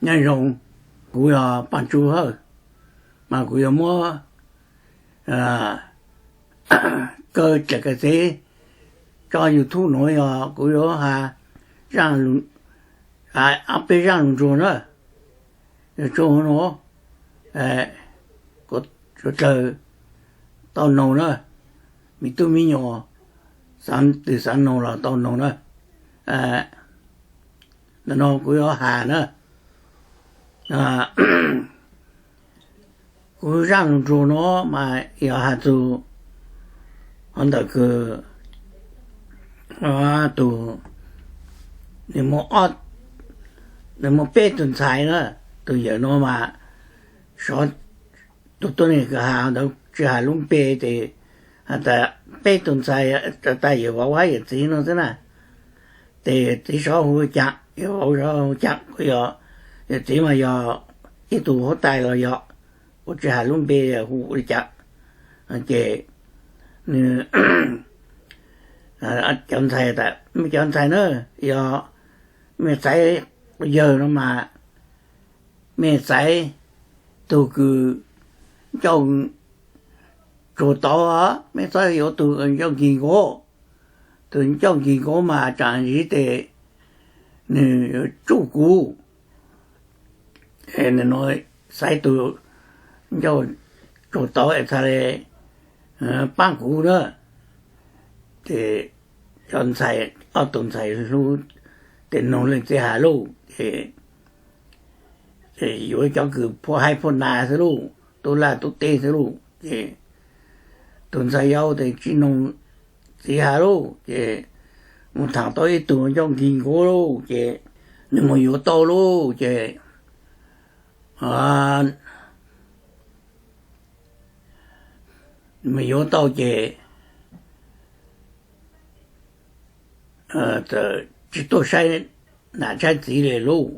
Nyob zoo, kuv yog Paj Tsub Hawj, mas kuv yuav muab kaw tsev kaw txev tso YouTube nuav, yog kuv yuav has ob peb zaaj lug ntsuag na. Yog tsoom nuav, suav dlawg tau noog na, me tub me nyuam xaav twg xaav noog los tau noog na. Ntawm no kuv yuav has na, kuv zaaj lug ntsuag nuav mas yog has txug hov ntawm kws tug, nws muaj peb tug ntxhais na. Tug yawm nuav mas sov, tug tuab neeg kws has ntawd tsis has lub npe tes has tas peb tug ntxhais, tas yawm vauv hab yawm txiv no xwb na. Tes txiv sov hu Caam, yawm vauv sov hu Caam, kuj yog yawm txiv mas yog ib tug huab tais los yog, kuv tsis has lub npe hu li cas. Ces nws, cov ntxhais tas, mej cov ntxhais na, yog mej txhais quas yawg no mas mej txhais tug kws ncauj tsuag tod, mej txhob yuav tug ncauj nkig nkaus. Tug ncauj nkig nkaus mas tsaam ziv tes nws yuav tsuj kuv. Nws no xaiv tug ncauj tsuag tod es txhaj le paab kuv na. Ces cov ntxhais, ob tug ntxhais hlub tes noog leej txiv has lauj, ces yuav cov kws phuaj haib phuaj nas xwb lauj, tub laj tub teb xwb lauj. Ces tug ntxhais yau tes tsis noog txiv has lauj, ces mus thaam tau ib tug ncauj nkig nkaus lauj, ces nws mus yuav tau lauj. Ces mus yuav tau ces tsis tuaj saib nam saib txiv li lauj.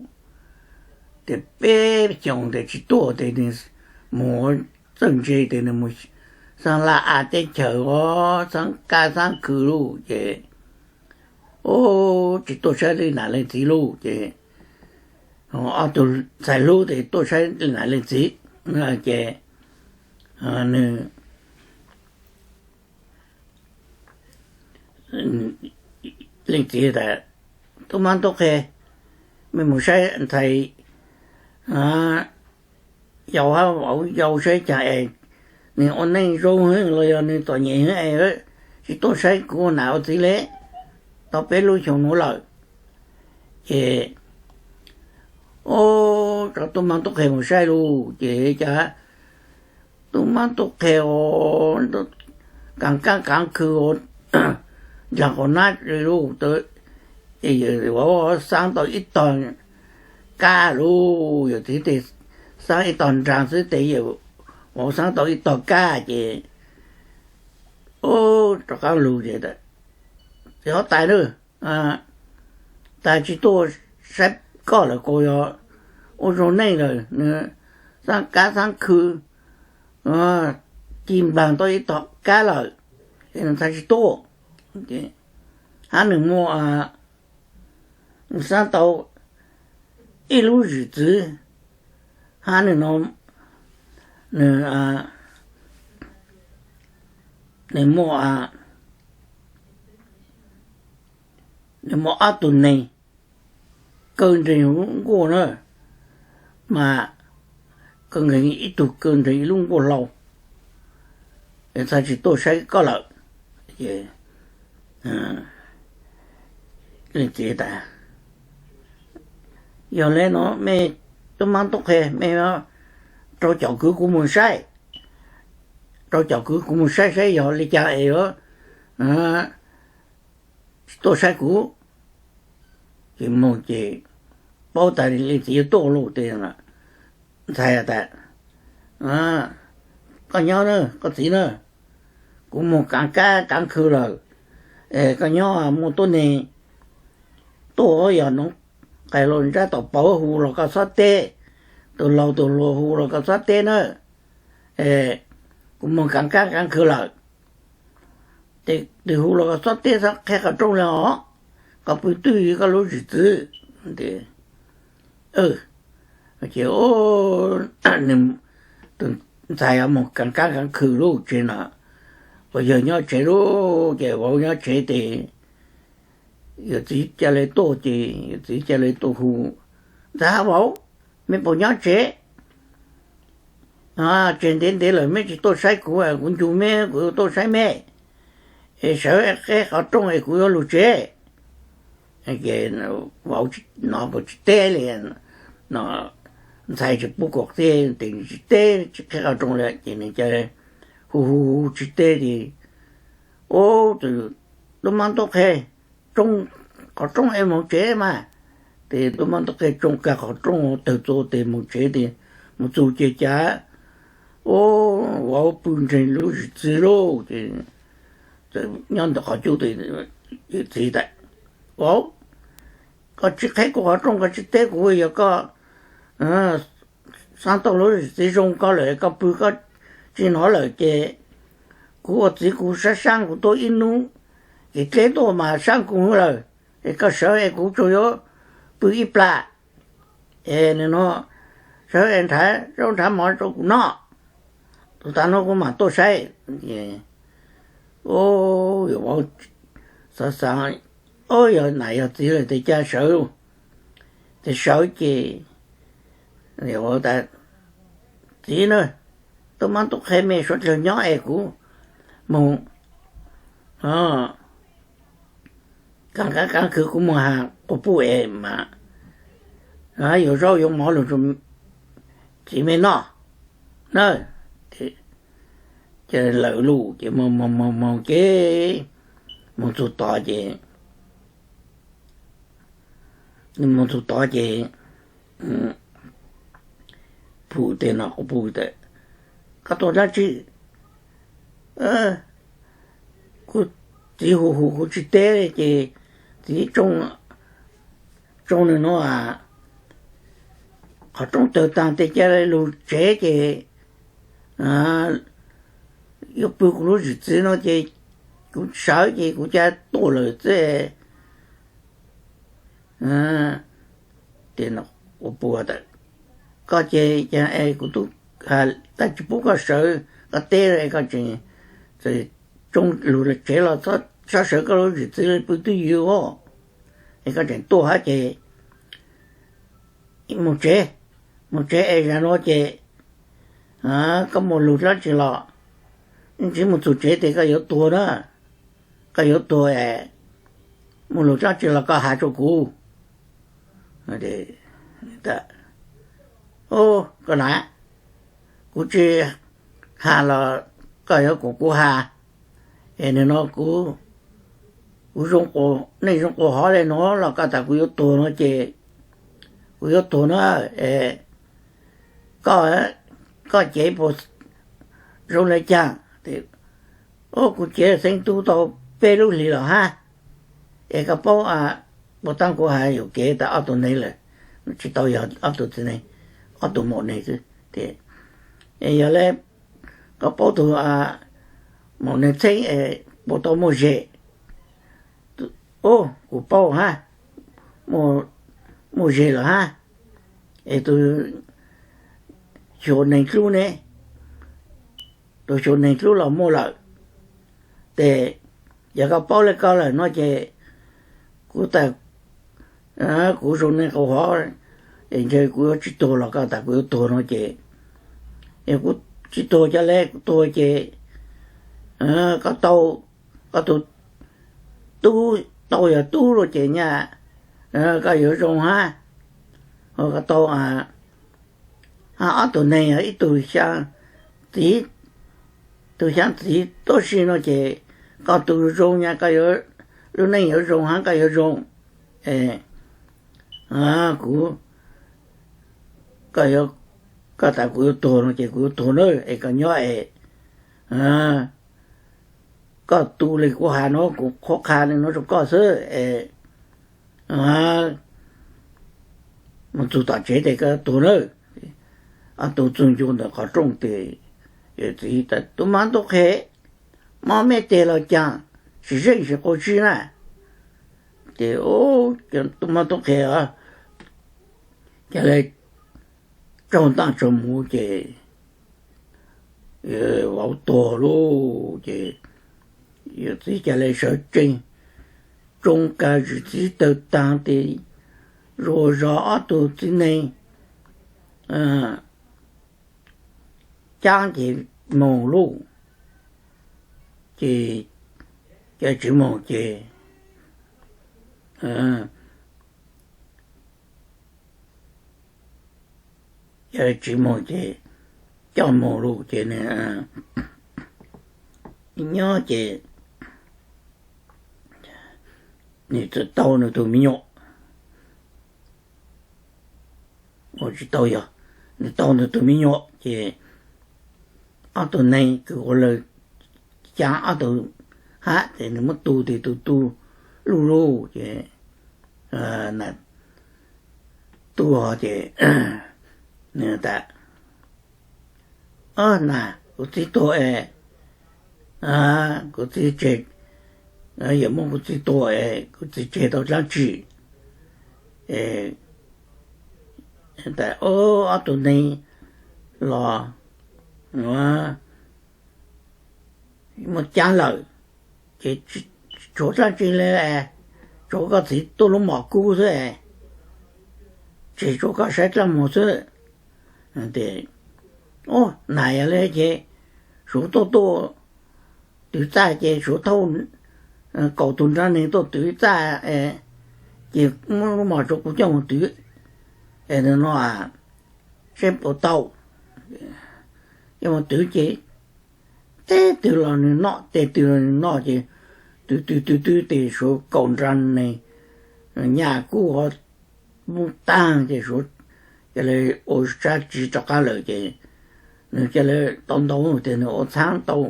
Ces peb xyoos tes tsis tuaj, tes nws mus txawj ntse tes nws mus xaab laj av teb chaws os, xaab kab xaab khw lauj. Ces tsis tuaj saib leej nam leej txiv lauj. Ces ob tug ntxhais hlub tes tuaj saib leej nam leej txiv. Ces nws, leej txiv tas, tub mab tub qhe, mej mus saib ntxhais yau hab vauv yau saib caag es nws ua neej zoo heev los yog nws txom nyem heev es tsis tuaj saib kuv ua nam ua txiv le, tau peb lub xyoo nuav lawm. Ces tub mab tub qhe mus saib lauj, ces cas tub mab tub qhe kaav kab kaav khw nraag quas nab li lauj. Ces yawm vauv xaab tau ib tog kab lauj, yawm txiv tes xaab ib tog nraag xwb, tes yawm vauv xaab tau ib tog kab. Ces rov qaab lug ces, txiv huab tais na, tas tsis tuaj saib koj lawm, koj yog ua zoo neej lawm, nws xaab kab xaab khw ci npaag tau ib tog kab lawm, es nws txhaj tsis tuaj. Hab nws muaj, nws xaab tau ib lub zwm txwv, hab nws no, nws, nws muaj, nws muaj ob tug neeg kaw nreeg lub nkuaj na, mas kaw nreeg ib tug kaw nreeg ib lub nkuaj hlau, es txhaj tsis tuaj saib koj lawm. Leej txiv tas, yog le no mej tub mab tub qhe, mej rau caum kwv kuv mus saib, rau caum kwv kuv mus saib saib yog le caag es yuav tsis tuaj saib kuv. Ces moog ces paub tas leej txiv yuav tuaj lauj, tes ntxhais tas, koj nyob na koj txiv na, kuv moog kaav kab kaav khw lawm, es koj nyob, muaj tuab neeg tuaj yog noov qais los ntsab tau pauv hu los koj txhob teb, tus laug tus hluas hu los koj txhob teb na, kuv moog kaav kab kaav khw lawm, tes tus hu los koj txhob teb, txhob qheb qhov rooj le os, koj pw twj koj lub zwm txwv. Tes, Ces tus ntxhais moog kaav kaab kaav khw lub tsev no, uas yawg nyob tsev lub, ces vauv nyob tsev tes yawm txiv ca le tuaj, ces yawm txiv ca le tuaj hu, Ntxhais vauv, mej puas nyob tsev? Tseg ntev ntev lawm mej tsis tuaj saib kuv, kuv ncu mej kuv yuav tuaj saib mej, es sawv qeb qhov rooj es kuv yuav lug tsev. Vauv no puas tsis teb li no, ntxhais tsis pub kom qeb tes tsis teb, tsis qeb qhov rooj li ces nws ca hu hu hu tsis teb ces, Ub, tub mab tub qhe, tsoo qhov rooj es moog tsev mas. Ces tub mab tub qhe tsoo kag qhov rooj tawg txua tes moog tsev tes moog txug ces cas, ub, vauv pw nreeg lub zwm txiv lauj. Ces nyob ntawm qhov cub tes yawm txiv tas, Vauv, koj tsis qheb kuv qhov rooj, koj tsis teb kuv, yog koj xaav tau lub zwm txiv zoo koj lawm, koj pw koj tsis hnov lawm ces kuv ua txiv kuv saab saab kuv tuaj ib hnub, ces dleb tuaj mas saab kuv lawm, es koj sawv es kuv tsuas yuav pw ib plag, es nws no sawv es nrhav zaub nrhav mov rau kuv noj, tus tav no kuv mam tuaj saib. Ub, yawm vauv xav xav, Ub, yog nam yog txiv lawm tes ca sawv. Ces sawv ces yawm vauv tas, Txiv na, tub mab tub qhe mej suav dlawg nyob es kuv moog kav kav kav khwv, kuv moog has quas puj es mas yuav zaub yuav mov lug rau txiv mej noj na. Ces lawm lug ces moog moog moog moog ces moog txug tod ces, moog txug tod ces phum tes no quas puj tas, Koj tuaj dlaab tsi? Kuv txiv hu hu kuv tsis teb ces txiv tsoo nws no qhov rooj tawg taag tes ca le lug tsev ces yuav pw kuv lub zwm txiv no ces kuv sawv ces kuv ca tuaj lawm xwb. Tes no quas puj tas, Koj ces, kuv tub has tas tsis pub koj sawv, koj teb koj tseem tsoo lug tsev los txhob sawv koj lub zwm txiv pw twj ywm os, es koj tseem tuaj hab ces moog tsev, moog tsev es zag nuav ces koj moog lug dlaab tsi los, ib ntsis moog txug tsev tes koj yuav tuag na, koj yuav tuag, moog lug dlaab tsi los koj has rua kuv. Koj na, kuv tsis has los koj yuav kom kuv has, es nws no kuv, kuv zoo, neej zoo quas hov le nuav los koj tas kuv yuav tuag no ces, kuv yuav tuag na, koj, koj cev puas zoo le caag? Kuv cev xeeb tub tau peb lub hlis los hab, es koj paub puas taab kuv has yuam kev tas ob tug neeg lawm, tsis tau yog ob tug txiv neej, ob tug maum neeg xwb. Yog le koj paub tug maum neeg txheeb puas tau muaj zes? Kuv paub hab, muaj zes lawm hab, es tus xyuas neeg dlub ne, tus xyuas neeg dlub los muaj lawm. Tes yog koj paub le koj lawm no ces kuv tas kuv zoo neeg quas hov, es ntshe kuv yuav tsis tuag los koj tas kuv yuav tuag no ces, yog kuv tsis tuag ca le kuv tuag ces koj tau, koj tus tub tau yog tub lawm ces nyaj koj yuav zoo hab, koj tau ob tug neeg, ib tug xyaa txiv, tus xyaa txiv tuab si no ces koj tus zoo nyaj koj yuav, lub neej yuav zoo hab koj yuav zoo. Kuv, koj yuav, koj tas kuv yuav tuag no ces kuv yuav tuag na, es koj nyob es koj tu le kuv has no, kuv qhuab qha le nuav rua koj xwb es moog txug tom tsev tes koj tuag na. Ob tug txug ncu ntawm qhov rooj tes yawm txiv tas, Tub mab tub qhe, mob mej teg los caag, sim zeej sim quas zib na. Ces tub mab tub qhe, ca le tsaug ntaj tsaug muv ces vauv tuag lauj. Ces yawm txiv ca le sawv tsees tsoo kas zim txiv tawg taag tes zuas zog ob tug txiv neej cab ces moog lauj. Ces cab tsis moog ces cab tsis moog ces coj moog lauj ces nws nyob ces nws txawm tau nws tus me nyuam, ua tsis tau yog, nws tau nws tus me nyuam ces ob tug neeg kws ua lawv cab ob tug hab ces nws muab tu tes tus tu luj luj ces tu ces nws tas, na, kuv txiv tuag es kuv txiv tseg, yog muab kuv txiv tua es kuv txiv tseg tau dlaab tsi? Ob tug neeg los muab cab lawm ces tshuav dlaab tsi le, tshuav koj txiv tuaj lub mom kub xwb, tseg tshuav koj saib dlaab mug xwb. Ua, na yog le ces suav tuaj tuaj twv txaj ces suav thauj kaum tug nrag neeg tuaj twv txaj ces muab lub mom rua kuv coj moog twv es no saib puas tau. Coj moog twv ces teb twg los nws noj, teb twg los nws noj ces twv twv twv twv tes suav kaum nrag neeg nyaj kub ho muab taag ces suav ca le ua sab tsi rov qab lawm ces nws ca le tau ntau tias nws ua txhaab tau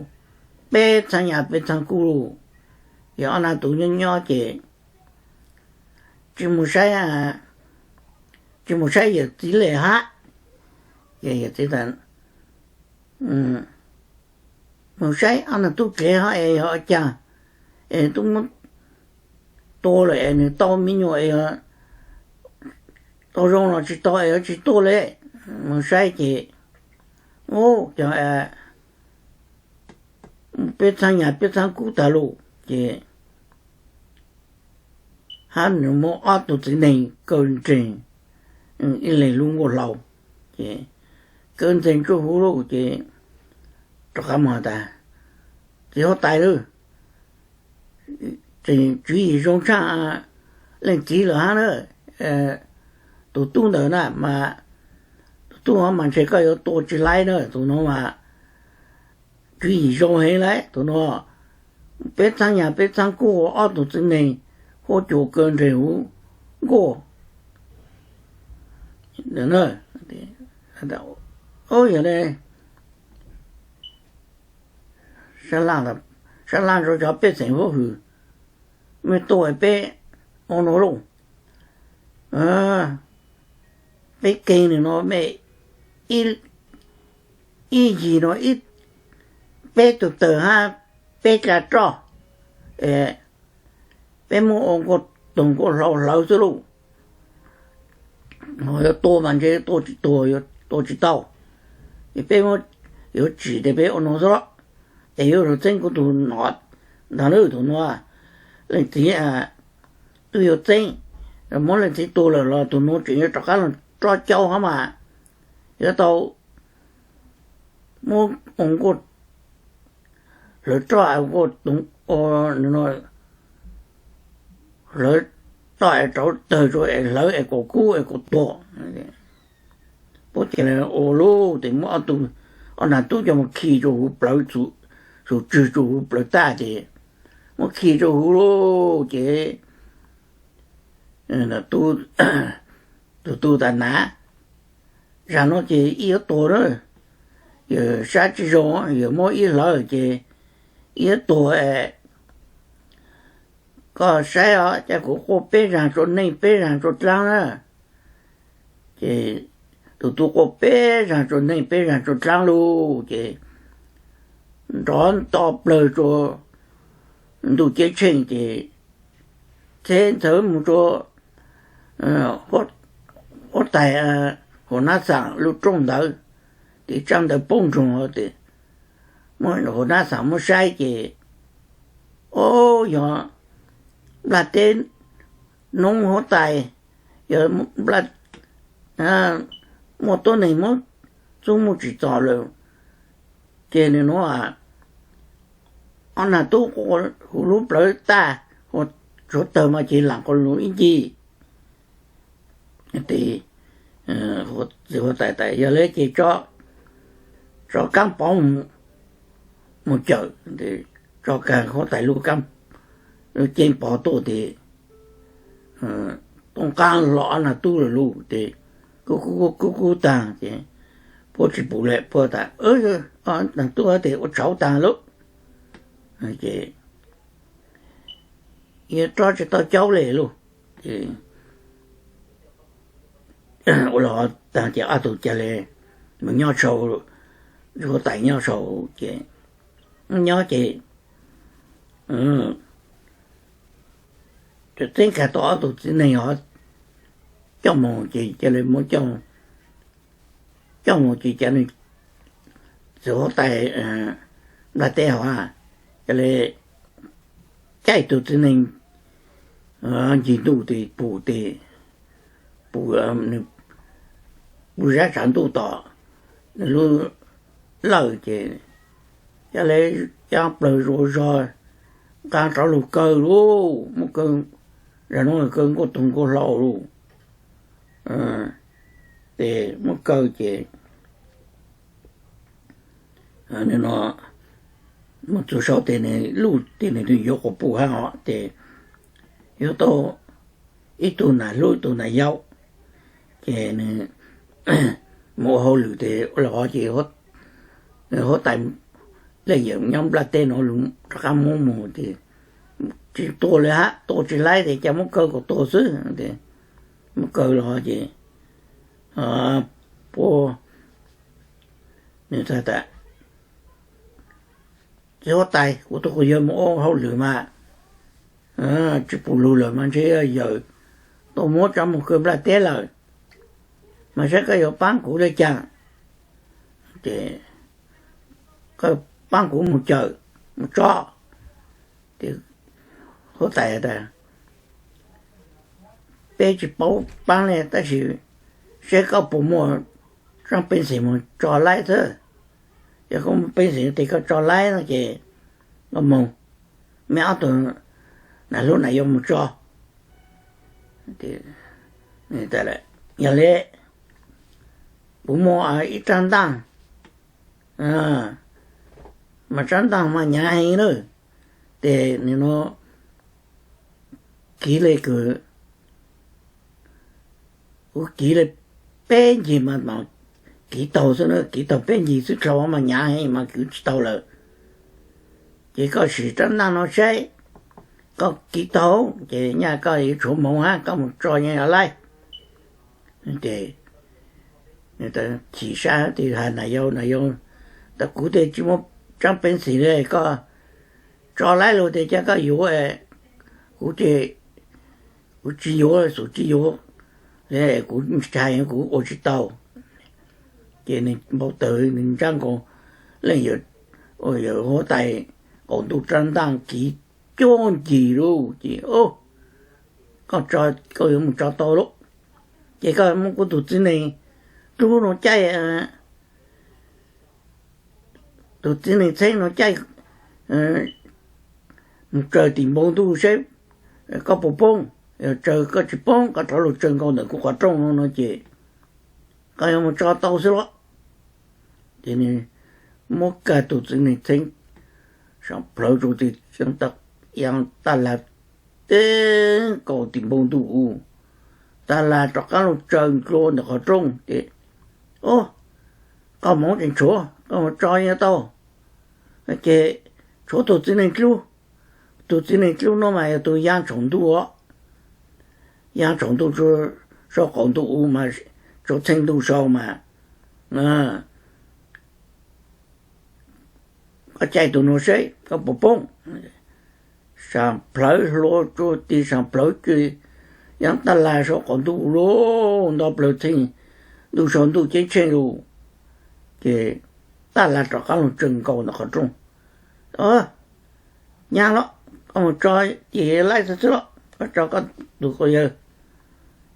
peb txhaab nyaj peb txhaab kub lauj. Ces ob nab tub nyob nyob ces tsis mus saib, tsis mus saib yawm txiv le hab. Ces yawm txiv tas, mus saib ob nab tub dlev hab es yog ua caag es tub muab tua lawm es nws tau me nyuam es tau zoo los tsis tau es yuav tsis tuaj le. Mus saib ces ua cov peb txhaab nyaj peb txhaab kub tag lauj ces hab nws muab ob tug txiv neeg kaw nreeg ib leeg lub nkuaj hlau ces kaw ntxeeg tsuj huv lauj ces rov qab mus tas, txiv huab tais lauj, tseem tswv yim zoo tshaj leej txiv lawm hab na. Tus tub ntawd na mas, tus tub no mas ntshe koj yuav tua tsis laib na, tus no mas tswv yim zoo heev lauj. Tus no peb txhaab nyaj peb txhaab kub ua ob tug txiv neeg huab cua kaw nreeg huv nkuaj. Yog le, sab laj ntawd cov pej xeem huab hwm, mej tuaj peb ua nuav lauj, peb keeg nws no mej ib yig no peb tug tawg hab peb dlaa roj, peb muab ua nkuaj toog nkuaj hlau hlawv xwb lauj. Yuav tua mas ntshe tua tsis tuag, tua tsis tau. Es peb yuav tsim tes peb ua nuav xwb, es yuav lug txeeb kuv tug nom ntag lauj. Tus nuav leej txiv twb yuav txeeb, muab leej txiv tua lawm los tus nuav tseem yuav rov qab lug roj caub hab mas, yuav tau muab ua nkuaj hlawv roj, ua nkuaj, hlawv roj es rauv tawg rua es hlawv es kom kub es kom tuag. Puab ca le ua lug tes muab ob nag tub coj mus khi rua huv plawv, xus tswg rua huv plawv tag ces muab khi rua huv lug ces tus tub tas, na, zag nuav ces ib yuav tuag na, yawm sab tsi zoo, yawm muab ib hlawv ces ib yuav tuag. Koj saib os, ca kuv quaj peb zag tsua neej peb zag tsua dlaab na. Ces tus tub quaj peb zag tsua neej peb zag tsua dlaab lug ces nrov nto plawg tsua ntuj ceeb tsheej ces txheb ntxhawv mus tsua huab tais hauv nab xas lub rooj ntawd, tes tsaj ntawd poob nroog, tes muab hauv nab xas muab saib ces, o, yog nplaj teb noob huab tais, yog muaj tuab neeg muab txub muaj tsim txom lawm. Ces nws nuav, ob nag tub hu lub plawv tag, tshuav tawg mas ces lam qhov lus ib ncig. Tes txiv huab tais tas yog le ces tso kaab pov mus cawm, tso kag huab tais lub ceeb pov tuaj tes tooj qaab hlo ob nag tub lug tes kub kub kub kub taag ces puab tsis pum le, puab tas, nag tub tes ua tshauv taag lauj, ces yog rov tsis tau caub le lauj. Ua lug taag ces ob tug ca le mus nyob sau, huab tais nyob sau ces, nyob ces tseeb kag tau ob tug txiv neeg coj mus ces ca le muab coj mus ces ca le txiv huab tais nplaj teb hov ca le caij tug txiv neeg ncig ntuj tes pum tes, pum, pum zab tsav ntuj tom nws lub lawj ces ca le cab plawg zuj zog nqaa rov lug kaw lauj, muab kaw, zag nuav kaw nkuaj tug nkuaj hlau lauj. Tes muab kaw ces mus txug sau tes nws luj tes nws yuav quas puj hab os, ces yuav tau ib tug nam hlub ib tug nam yau, ces nws mus ua hauj lwm tes ua le hov ces huab tais leej yawm nyob nplaj teb nuav lug rov qab muab mus ces tsis tua le hab, tua tsis laib tes ca muab kaw kom tuag xwb. Muab kaw los ces puab, nws tas, txiv huab tais, kuv tug quas yawg mus ua hauj lwm mas tsis pum lug lawm mas ntshe yawm tuaj muab tso mus kaw nplaj teb lawm, mas saib koj yuav paab kuv le caag, ces koj paab kuv mus cawm mus tso. Huab tais tas, peb tsis paub paab le tab sis saib koj puas muaj tsob peev xwm mus tso laib xwb. Yog koj muaj peev xwm tes koj tso laib no ces koj mus, meb ob tug nam hlub nam yau mus tso. Yog le, kuv muaj ib rab ntaaj, mas rab ntaaj mas hnyav heev na, tes nws no kiv le kws, kuv kiv le peb ncig mas kiv taug xwb na, kiv taug peb ncig xwb dlhau mas hnyav heev mas kiv tsis taug lawm. Ces koj sim rab ntaaj no saib, koj kiv taug ces nyaj koj yuav tshuav moov hab koj mus tso nyaj yog laib. Ces chim sab tes has nam yau, nam yau tas, kuv tes tsis muaj tsob peev xwm le, koj tso laib lug tes ca koj yuav, kuv ces kuv tsis yuav, xum tsis yuav, kuv ntshai kuv ua tsis tau. Ces nws npau taws nws ntsab nkaus leej yawm huab tais qaum ntuj rab ntaaj kiv cuag ncig lug ces, koj yuav mus tso tau lauj, ces koj muab kuv tug txiv neej dlub no caij, tug txiv neej txheeb no caij mus tsaws tim npoo ntuj saib koj puas poob. Yog tsaws koj tsis poob, koj rov lug tsaws nkaus ntawm kuv qhov rooj no no ces koj yuav mus tso tau xwb los. Ces nws muab kag tug txiv neej txheeb, sau plawv rua tes yaa taj lag teb nkaus tim npoo ntuj u, taj lag rov qaab lug tsaws dlua ntawm qhov rooj ces, o, koj moov tseem tshuav, koj mus tso yeej tau. Ces tshuav tug txiv neej dlub, tug txiv neej dlub no mas yog tug yaa tshoom ntuj os, yaa tshoom ntuj sau qaum ntuj u mas, tshuav txheej ntuj sau mas, koj caij tug no seb koj puas poob. Sau plawv hlua rua tes sau plawv ces yaa taj lag sau qaum ntuj u lauj, nto plawg txheej tu saum ntuj ceeb tsheej lug, ces taj la rov qaab lug tsaws nkaus ntawm qhov rooj. Nyab los, koj mus tso ces laij txug xwb los, koj tso koj tug quas yawg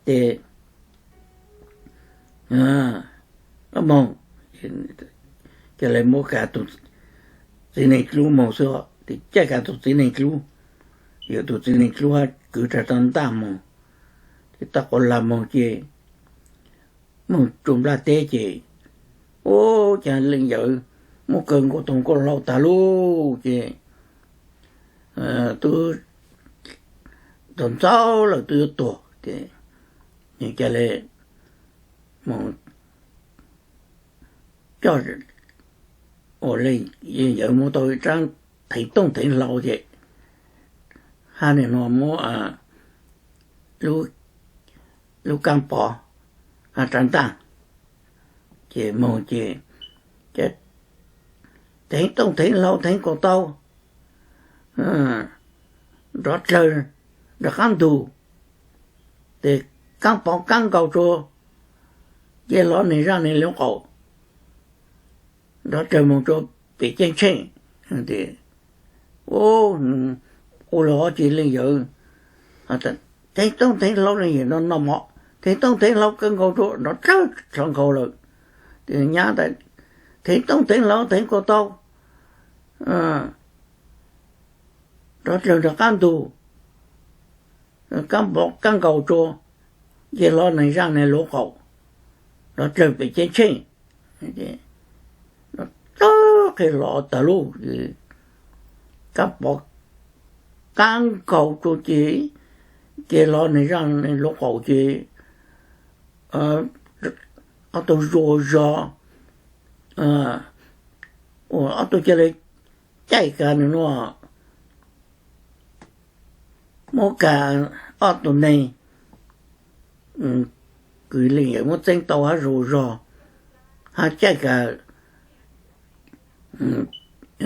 ces koj moog. Ca le muab kav tug txiv neej dlub moog xwb, ces caij kav tug txiv neej dlub, yog tug txiv neej dlub hab kwv rua taag ntaj moog, ces taab quas lag moog ces moog rua nplaj teb ces, ub, ca leej yawg muab kaw nkaus tug nkauj hlau taag lug ces tub tug ntxauv lawm tub yuav tuag ces, ca le moog coj ua leej yawg muab tau ib rab theev tooj theev hlau ces, hab nwg nuav muab lub kaab pov hab rab ntaj, ces moog ces theev tooj theev hlau theev kaus tau nrov dlawg nrov qaab ntug, ces kaab pov kaab nkaus rua, ces hlo nwg zaaj nwg lub qaum, nrov dlawg moog rua pem ceeb tsheej. Ua le hov ces leej yawg theev tooj theev hlau, leej yawg noj noj mov, theev tooj theev hlau kawg nkaus rua nrov dlawg hlo nkaus lawm. Nyab tas, theev tooj theev hlau theev kaus tau nrov dlawg nrov qaab ntug, kaab pov kaab nkaus rua, ces hlo nwg zaaj nwg lub qaum, nrov dlawg pem ceeb tsheej. Nrov dlawg qhia hlo taag lug, kaab pov kaab nkaus rua ces, ces hlo nwg zaaj nwg lub qaum ces, ob tug zuag zog, ua ob tug ca le caij kav nwg nuav, muab kav ob tug neeg kws leej yawg muab txeeb tau hab zuag zog, hab caij kav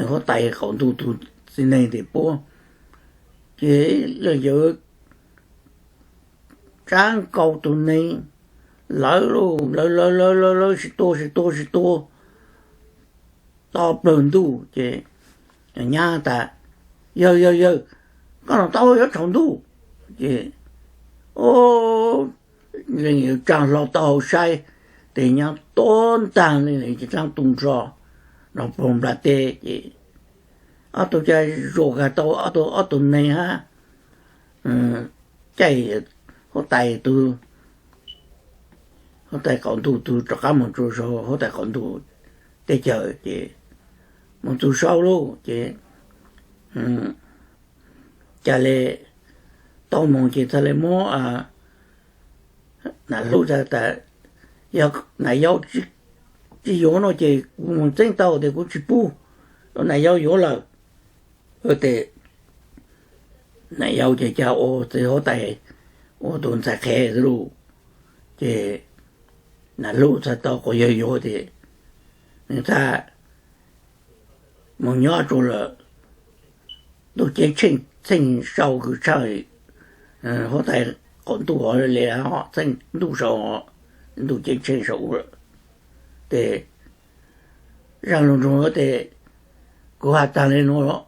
huab tais qaum ntuj tug txiv neej tes puab, ces leej yawg tsaab nkaus tug neeg, lawv lawv lawv lawv lawv sib tua sib tua sib tua to plawg ntuj ces nyab tas, yawg yawg yawg, koj los tau yuav tsaus ntuj. Ces leej yawg tsaam hlo tau hauv saib, tes nyab tuab ntaag leej yawg ces dlaab tu nrho, nrho puag nplaj teb ces ob tug ca zuag kag tau ob tug neeg hab caij huab tais tug, huab tais qaum ntuj tug rov qaab moog rua huab tais qaum ntuj teb chaws ces moog txug sau lug ces ca le tau moog ces txhad le muab nam hlub tas, yog nam yau tsi yuav no ces kuv moog txeeb tau tes kuv tsi pub nam yau yuav lawm. Tes nam yau ces ca ua txiv huab tais ua tug ntxhais qhev xwb lug. Ces nam hlub txhad tau quas yawg yuav tes nwg txhad moog nyob rua lawm ntuj ceeb tsheej txheej sau kws tshaj huab tais qaum ntuj hov le, txheej ntuj sau, ntuj ceeb tsheej sau lawm. Tes zaaj lug nrug tes kuv has taag le nuav,